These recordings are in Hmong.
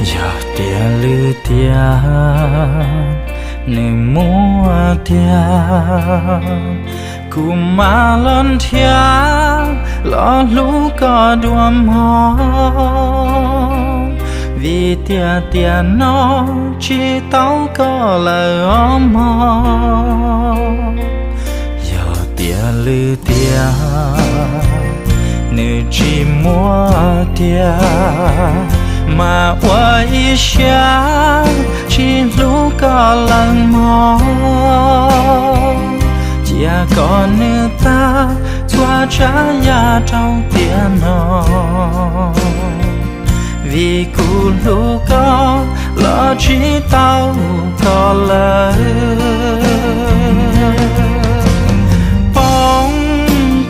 Yog tias lwm tiam nws muaj tiag, kuv mam los nrhiav los hlub koj dua mog, vim tiag tiam no tsis tau koj lawm os mog. Yog tias lwm tiam nws tsis muaj tiag, mas ua ib siab tsis hlub koj lawm mog. Cia kom nws tag txhua tsav yam rau tiam no, vim kuv hlub koj los tsis tau koj lawm. Poob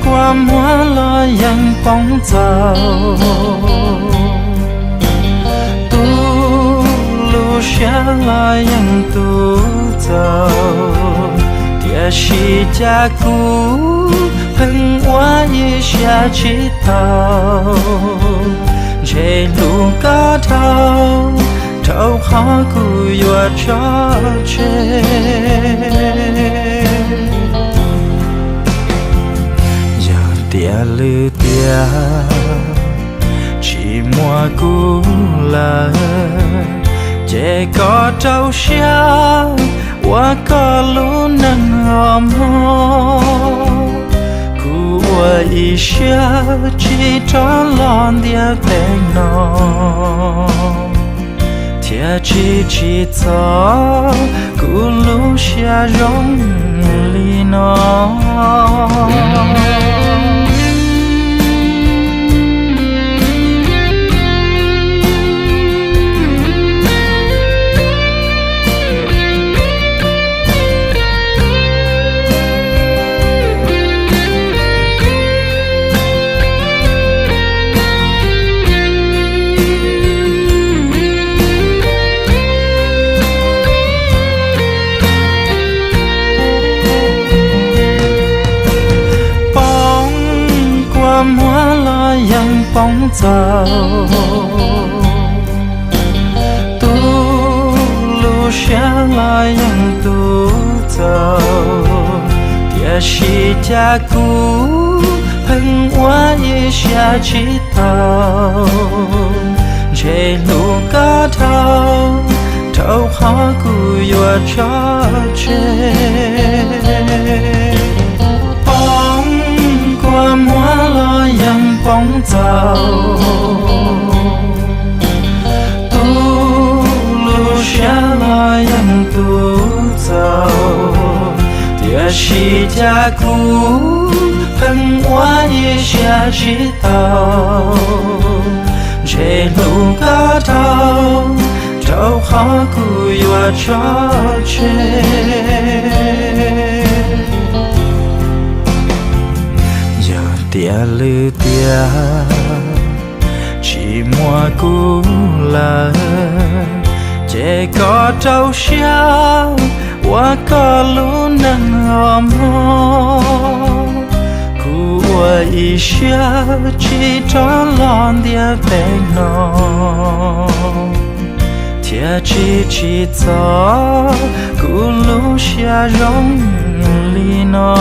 kua muag los yeej poob txaus, tu lub siab los yeej tu txaus, tiam sis cas kuv pheej ua ib siab tsis tau ntshe hlub koj dhau, rau qhov kuv yuav tso tseg. Yog tias lwm tiam tsis muaj kuv lawm, ces koj rau siab ua koj lub neej os mog. Kuv ua ib siab tsis rov los ntiaj teb no, thiaj tsis tsim txom kuv lub siab zoo li no. Poob kua muag los yeej poob txaus, tu lub siab los yeej tu txaus, tiam sis cas kuv pheej ua ib siab tsis tau ntshe hlub koj dhau, rau qhov kuv yuav tso tseg. Poob kua muag los yeej poob txaus, tu lub siab los yeej tu txaus, tiam sis cas kuv pheej ua ib siab tsis tau ntshe hlub koj dhau, rau qhov kuv yuav tso tseg. Yog tias lwm tiam tsis muaj kuv lawm, ces koj rau siab ua koj lub neej os mog. Kuv ua ib siab tsis rov los ntiaj teb no, thiaj tsis tsim txom kuv lub siab zoo li no.